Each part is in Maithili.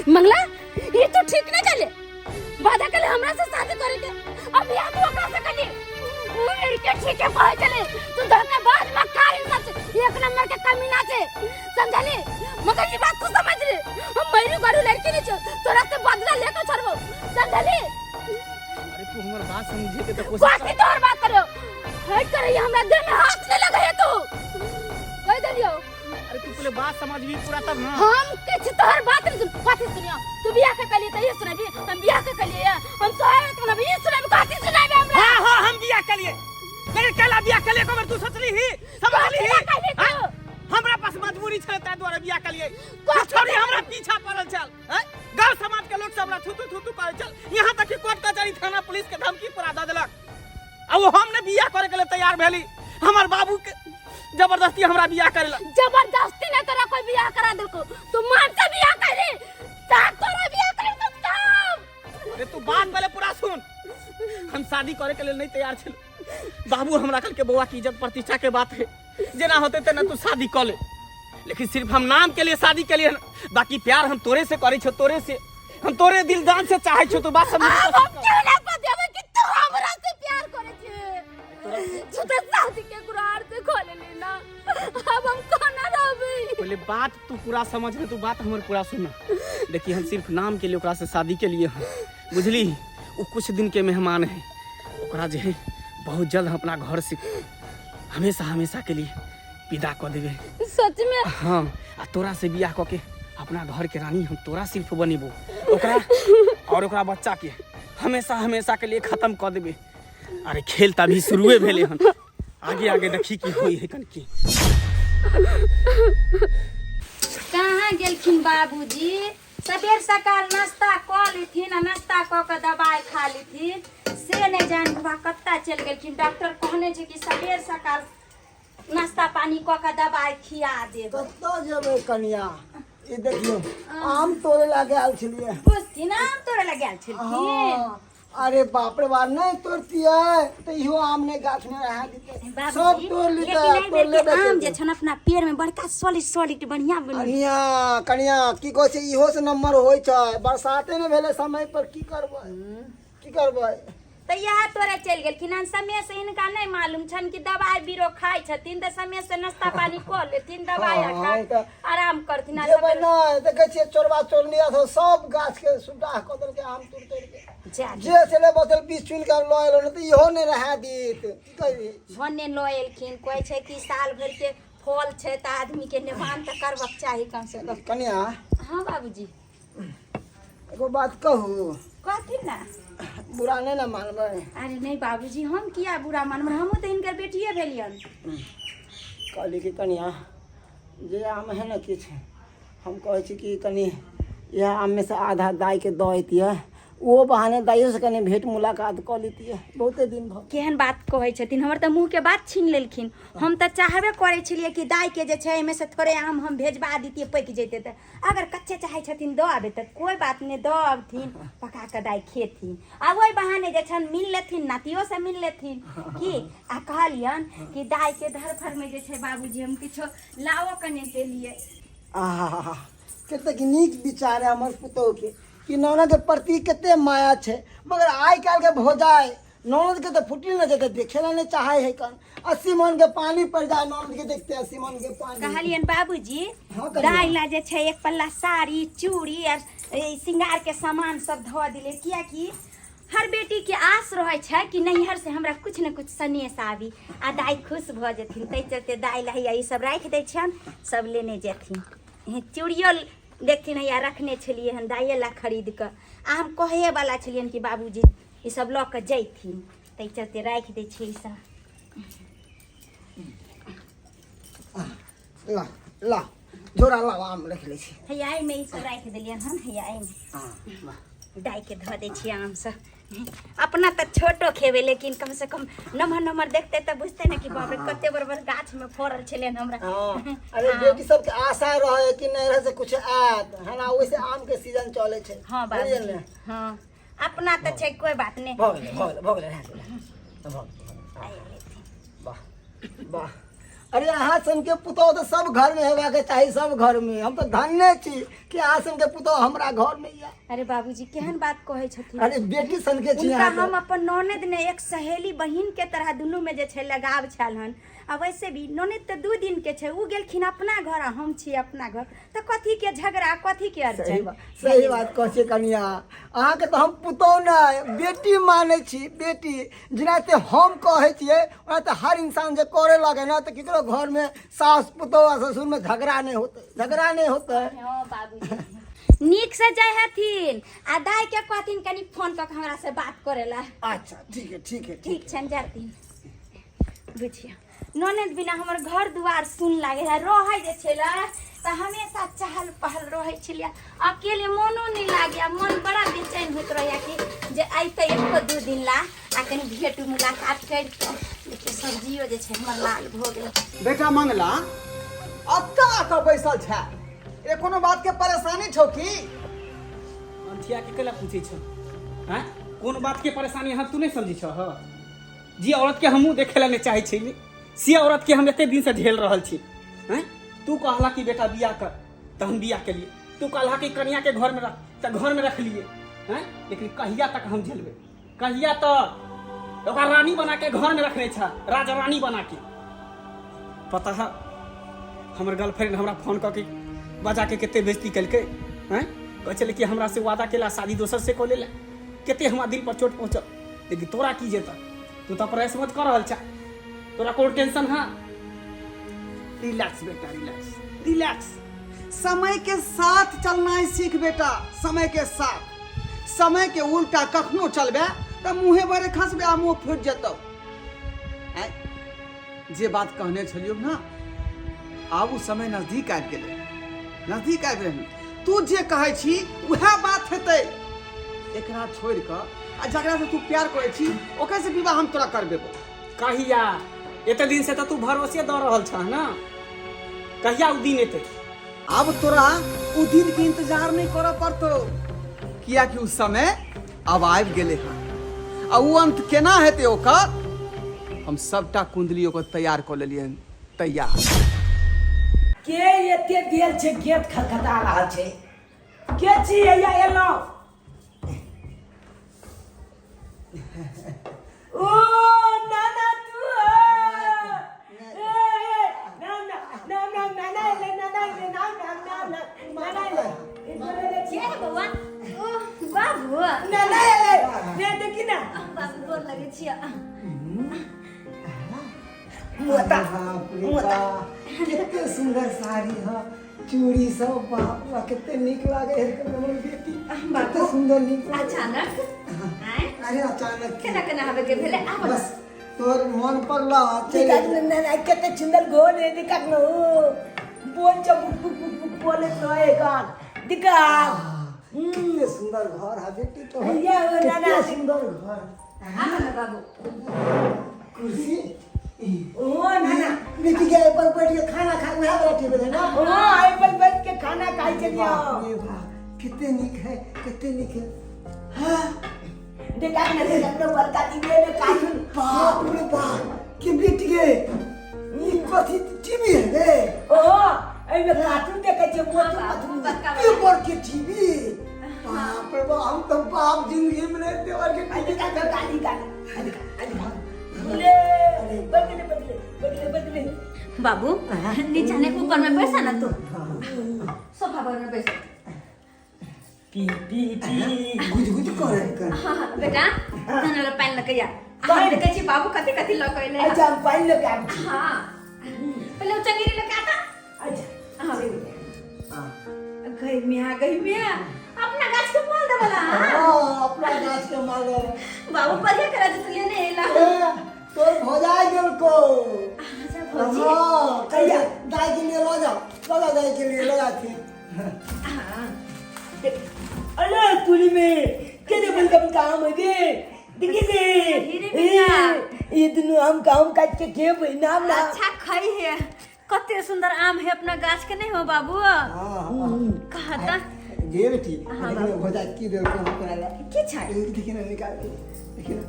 मंगला, ये तो ठीक नहीं चले। वादा कले हमरा से शादी करे के, अब बियाह तू ओकरा से कली। उ लड़के ठीक है कहे चले, तू धोखेबाज मक्कार इंसान छे, एक नंबर के कमीना छे, समझली? मगर ये बात तू समझ ले, हम मेरी गोरू लड़की नहीं छो, तोरा से बदला लेके छोड़बो, समझली? अरे, तू हमर बात समझे के तो कोशिश बाकी तोहर बात करो, हट करे, हमरा देह में हाथ नहीं लगे तू, कह देलियो। अरे, तू पहले बात समझबी पूरा तब ना। हम किछ तोहर बात नहीं सुन। कथी सुनियो? तू बियाह के कलिए त ये सुनाबी, हम बियाह के कलिए हम सोहागत मनाबी ये सुनाबी, कथी सुनाबी हमरा? हाँ हाँ, हम बियाह कलिए, लेकिन कैला बियाह कलिए कबर तू सोचली ही, समझली ही? कथी कलिए तू? हाँ? हमरा पास मजबूरी छले, ताहि दुआरे बियाह कलिए। कथी छोड़ी हमरा पीछा पड़ल छल, हैं? गांव समाज के लोग सब हमरा थू थू थू थू करै छल, यहाँ तक कि कोर्ट कचहरी थाना पुलिस के धमकी पूरा दऽ देलक। आ वो हम ने बियाह करे के लिए तैयार भेली, हमर बाबू के जबरदस्ती हमरा बियाह करेला। जबरदस्ती ने तोरा कोई बियाह करा देलको? तू मान से बियाह कर रे, तोरा बियाह कर तू सब। अरे, तू बात पहले पूरा सुन। हम शादी करे के लिए नहीं तैयार छल। बाबू हमरा कल के बउआ की इज्जत प्रतिष्ठा के बात है, जेना होते तेना तू शादी कर ले। लेकिन सिर्फ हम नाम के लिए शादी के लिए, बाकी प्यार हम तोरे से करे छो, तोरे से हम तोरे दिल जान से चाहे छो। तू बात समझ। आब हम क्यों ना बतेबे कि तू हमरा से प्यार करे छे? तू तो शादी के गुरार से खोले ले ना, अब हम कोना रहबे? पहले बात तू पूरा समझ ले, तू बात हमर पूरा सुन। देखिए, हम सिर्फ नाम के लिए ओकरा से शादी के लिए हैं, बुझली? वो कुछ दिन के मेहमान है। ओकरा जे है बहुत जल्द हम अपना घर से हमेशा हमेशा के लिए विदा कऽ देबै। सच में? हाँ, आ तोरा से बियाह कऽ के अपना घर के रानी हम तोरा सिर्फ बनेबो। ओकरा और ओकरा बच्चा के हमेशा हमेशा के लिए खत्म कऽ देबै। अरे, खेल तऽ अभी शुरुए भेलै हन, आगे आगे देखी की होइ है कनकी। कहाँ गेलखिन बाबूजी? सबेर सकाल नाश्ता कऽ लेथिन आ नाश्ता कऽ कऽ दबाइ खा लेथिन, से नहि जानि बाबा कतऽ चलि गेलखिन। डॉक्टर कहने छै कि सबेर सकाल नाश्ता पानी कऽ कऽ दबाइ खिया देब। कतऽ जेबै कनिया? ई देखियौ, आम तोड़े ला गेल छलियै। बुझथिन, आम तोड़े लए गेल छलखिन। हँ, अरे बाप रे बाप, नहि तोड़तियै तऽ इहो आम नहि गाछ मे रहा दितै। सब बाबूजी, तोड़ लितै। लेकिन एहि तोड़ बेर लेबे के आम जे केलकै। छन अपना पेड़ में बड़का सॉलिड सॉलिड बढ़िया बन। कनिया, कनिया, की कहै छै, इहो से नंबर होइ छै। बरसाते नहि भेलै समय पर, की करबै, की करबै? तऽ इएह तोरे चलि गेलखिन हन समय से। हिनका नहि मालूम छनि कि दबाइ बीरो खाइ छथिन तऽ समय से नाश्ता पानी कऽ लेथिन, दबाइ आर खा आराम करथिन आ जेबै। सबेरे। नहि देखै छियै, चोरबा चोरनी सब सब गाछ के सुड्डाह कऽ देलकै आम तोड़ि तोड़ि के। जा। जे छलै बचल बीच चुनि कऽ लऽ एलहुँ, नहि तऽ इहो नहि रहए देत। की करी? भने लऽ एलखिन। कहै छै कि साल भरि के फल छै तऽ आदमी के नेमान तऽ करबाक चाही कम से कम। कनिया। हाँ बाबूजी। एगो बात कहू? कहथिन ने। बुरा नहि ने मानबै? अरे नहि बाबूजी, हम किया बुरा मानबै? हमहूँ तऽ हिनकर बेटिए भेलियन। कहली कि कनिया, जे आम है ने किछु, हम कहै छी कि कनि इएह आममे से आधा दाइके दऽ अइतियै। ओहो बहाने दाइयोसँ कनि भेँट मुलाकात कऽ लेतियै, बहुते दिन भऽ। केहन बात कहै छथिन, हमर तऽ मुँहके बात छीन लेलखिन। हम तऽ चाहबे करै छलियै कि दाइके जे छै एहिमे से थोड़े आम हम भेजबा दितियै, पकि जैतै तऽ। अगर कच्चे चाहै छथिन दऽ आबै तऽ कोइ बात नहि, दऽ अबथिन, पका कऽ दाइ खेथिन आ ओहि बहाने जे छनि मिल लेथिन, नातियोसँ मिल लेथिन की। आ कहलियनि कि दाइके धरफड़मे जे छै बाबूजी, हम किछो लाओ कने देलियै। आहा, कतेक नीक विचार है हमर पुतोहके कि ननदके प्रति कते माया छै। मगर आइ काल्हिके भौजाइ ननदके तऽ फुटली नहि जेतै, देखे ला नहि चाहे है। कन 80 मन के पानी पड़ जाए ननद के देखते, 80 मन के पानी। कहलियनि बाबूजी, हाँ, कहियौ। दाइ ला जे छै एक पल्ला साड़ी चूड़ी आर श्रृंगार के सामान सब धऽ दिले, कियाकि हर बेटी के आस रहै छै कि नैहर से हमरा कुछ ने कुछ सनेस आबी आ दाइ खुश भऽ जेथिन। ताहि चलते दाइ ला हैया ई सब राखि दै छियनि, सब लेने जेथिन। हे, चूड़ियो देखथिन, हैया रखने छलियै हन दाइए ला खरीद कऽ। आ हम कहैए वाला छलियनि कि बाबूजी ई सब लऽ कऽ जैथिन, ताहि चलते राखि दै छियै ई सब। ला ला, झोरा ला, आम रख लै छी। हैया एहिमे ई सब राखि देलियनि हन, हैया एहिमे। हाँ, वाह। दाइके धऽ दै छियै आम सब। अपना तऽ छोटो खेबै, लेकिन कम से कम नमहर नमहर देखते तऽ बुझते ने कि बाप रे, कते बड़ बड़ गाछमे फड़ल छलनि हमरा। हाँ, अरे, बेटी सबके आशा रहे कि नहीं रहे से कुछ आयत है ना, वैसे आम के सीजन चले छै। हाँ बुझलियै बाबूजी। ने? हाँ, अपना तऽ छै, कोइ बात नहि। भऽ गेलै, भऽ गेलै, भऽ गेलै, रहए दियौ, भऽ गेलै। वाह वाह। अरे अहाँ सनके पुतोह तऽ सब घरमे हेबाक चाही, सब घरमे। हम तऽ धन्य छी कि अहाँ सनके पुतोह हमरा घरमे यऽ। अरे बाबूजी, केहन बात कहै छथिन। अरे बेटी सनके छी उनका अहाँके। हम अपन ननद ने एक सहेली बहिन के तरह दुनू में जे छै लगाव छल हन। आ वैसे भी ननद तऽ 2 दिन के छै, उ गेलखिन अपना घर आ हम छी अपना घर, तऽ कथी के झगड़ा, कथी के सही अड़चन। बात, सही बात कहै छियै कनिया। अहाँके तऽ हम पुतोह नहि बेटी मानै छी, बेटी जेना ते हम कहै छियै ओना तऽ हर इंसान जे करे लगे ना तऽ केकरो घरमे सास पुतोह आ ससुरमे झगड़ा नहि होतै, झगड़ा नहि होतै। हाँ बाबूजी, नीक से जाइ हथिन आ दाई के कहथिन कनि फोन कऽ के हमरा से बात करे ला। अच्छा ठीक है, ठीक है। ठीक छनि, जाथिन। बुझियौ, ननद बिना हमर घर दुआर सुन लागे है। रहै जे छलै तऽ हमेशा चहल पहल रहै छलियै, अकेले मोनो नहि लागे, मन बड़ा बेचैन होइत रहैया कि जे अइतै एको 2 दिन ला आ कनि भेट मुलाकात करितै। देखियौ, सब्जियो जे छै हमर लाल भऽ गेल। बेटा मंगला, अत्ता आके बैसल छै, ए कोनो बात के परेशानी छौ की? अंठिया के कैला पूछै छौ? हैं, कोन बात के परेशानी अहाँ तू नहीं समझी छौ? जी औरत के हमहूँ देखे ला नहीं चाहे छी, से औरत के हम एते दिन से झेल रहल छी। हैं, तू कहला कि बेटा बियाह कर तऽ हम बियाह केलिए, तू कहला कि कनिया के घर में रख तऽ घर में रख लिए। हैं, लेकिन कहिया तक हम झेलबै, कहिया तक? ओकरा रानी बना के घर में रखने छा, राजा रानी बना के। पता है हमर गर्लफ्रेंड हमरा फोन कऽ के बजा के कते बेइज्जती केलकै? हैं, कहै छलै कि हमरा से वादा केला, शादी दोसर से कऽ लेला। कते हमरा दिल पर चोट पहुँचल। लेकिन तोरा की जेता, तू तऽ प्रयास मत कऽ रहल छा, तोरा कोन टेंशन है? रिलैक्स बेटा, रिलैक्स, रिलैक्स। समय के साथ चलना है सीख बेटा, समय के साथ। समय के उल्टा कखनो चलबे तऽ मुँहे भरे खसबे आ मुँह फूटि जेतौ। आँय, जे बात कहने छलियौ ना, आब ओ समय नजदीक आबि गेलै, नजदीक आबि रहै। तू जे कहै छी उएह बात हेतै। एकरा छोड़ि कऽ आ जकरा से तू प्यार करै छी ओकरे से विवाह हम तोरा करबेबो। कहिया? एते दिन से तऽ तू भरोसे दऽ रहल छह ना, कहिया उ दिन एतै? आब तोरा उ दिन के इंतजार नहीं करऽ पड़तौ, कियाकि उ समय आब आबि गेलै हन। आ उ अंत केना हेतै ओकर हम सबटा कुंडली ओकर तैयार कऽ लेलियै हन, तैयार। के एते देर छै गेट खटखटा रहल छै? के छी हैया एलहुँ? ओ नाना तू ए ए नाम नाम नाम नाम नाना एलै, नाना एलै, नाम नाम नाम नाम नाना एलै। ई बोले ले के है बौआ? ओ बाबू, नाना एलै ने, देखी ना। बाबू, गोर लगै छियै। मोता बाप रे मोता बा, कते सुंदर साड़ी है, चूड़ी सब, बाप रे कते नीक लागे है हमर बेटी, कते सुंदर नीक लागे। अचानक आँय? अरे अचानक की? केना केना आबे के भेलै? आब बस तोर मन पड़ला चलि निकाल ना ना, कते सुंदर गोल है, निकाल लो। बोल छ बुक बुक बुक बुक बोले रहे गान दिखा। कते सुंदर घर है बेटी तो, भैया, ओ नाना। कते सुंदर घर। आब ने बाबू। कुर्सी ओ नाना, बेटी के एहि पर बैठ के खाना खा, उएह वाला टेबल है ना? ओ आई पर बैठ के खाना खाइ छलियै। बाप रे बाप, कते नीक है, कते नीक है। हाँ, देखा ना, देखा ना, बड़का दीदी ने कार्टून। बाप रे बाप, के बेटी के ई कथी टीवी है रे? ओ एहिमे कार्टून देखै छियै, मोटू पतलू। बड़का के बड़ के टीवी, बाप रे बाप, हम तो बाप जिंदगी में नहीं देवर के टीवी देखा देखा। गाली गाली देखा देखा, ले बदले बदले बदले बदले। बाबू, नीचा ने ऊपर में बैसा ना, तू सोफा पर में बैसा। पी पी पी। गुज गुज करे कर। हाँ हाँ बेटा, खाना ला पानि लऽ के आ। हम देखै छी बाबू कथी कथी लऽ के एलै। अच्छा, हम पानि लऽ के आबै छी। हाँ, पहिले ओ चंगेरी लऽ के आता। अच्छा। हाँ गई मिया, गई मिया, अपना गाछ के माल देवला। हाँ, अपना गाछ के माल दे। बाबू, बढ़िया करा जे तू लेने एला। ए, तोर भौजाई गेल को। अच्छा भौजी। हाँ, कहिया दाई के लिए लऽ जाओ, लऽ जाओ दाई के लिए लऽ जाथिन। अरे तुरी में केने बड़का बड़का आम है गे, देखी ने। रे बिटिया। ये दुनू आम का आम काट के खेबै नाम ना। अच्छा खई है, कते सुंदर आम है अपना गाछ के, नहीं हो बाबू? हाँ हाँ। कहता गे बेटी, देखी ना भौजाई की देल को हम तोरा ला। की छै? ए, देखी ना, निकाल के देखी ना।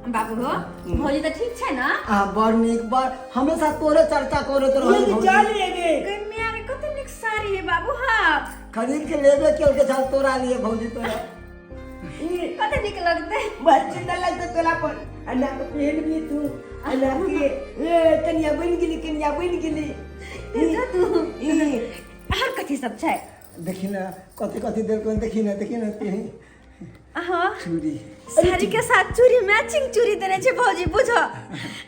बाबू हो, भौजी तऽ ठीक छै ने? आ बड़ नीक, बड़ हमेशा तोरे चर्चा करैत रहै ये भौजी। जाली गे। गई मियाँ के कते नीक साड़ी है बाबू। हाँ, खरीद के लेबे केल के छल तोरा लिए भौजी, तोरा कते नीक लगतै। बड़ सुंदर लगतौ तोला पर अना के पहनबी तू अना के। ए कनिया बनि गेली, कनिया बनि गेली। जो तू ई आर कथी सब छै? देखी ने कथी कथी देलको, देखी ने, देखी ने तू। हाँ, चूड़ी, साड़ी के साथ चूड़ी, मैचिंग चूड़ी देने छै भौजी। बुझो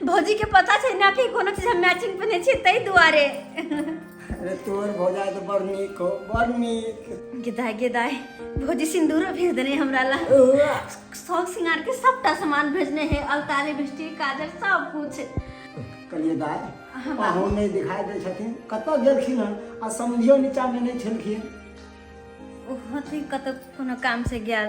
भौजी के पता छै ना कि कोनो चीज हम मैचिंग पहिने छियै, ताहि दुआरे। अरे तोर भौजाई तऽ बड़ नीक हो, बड़ नीक। गेदाय गेदाय, भौजी सिंदूरो भेज देने हमरा ला। शौक श्रृंगार के सबटा सामान भेजने है, अलता, लिपस्टिक, काजल, सब कुछ। कहलियै दाय, पाहुन नहि दिखाई दै छथिन, कतऽ गेलखिन हन? आ समधियो नीचामे नहि छलखिन। ओहो तऽ कतौ कोनो काम से गेल।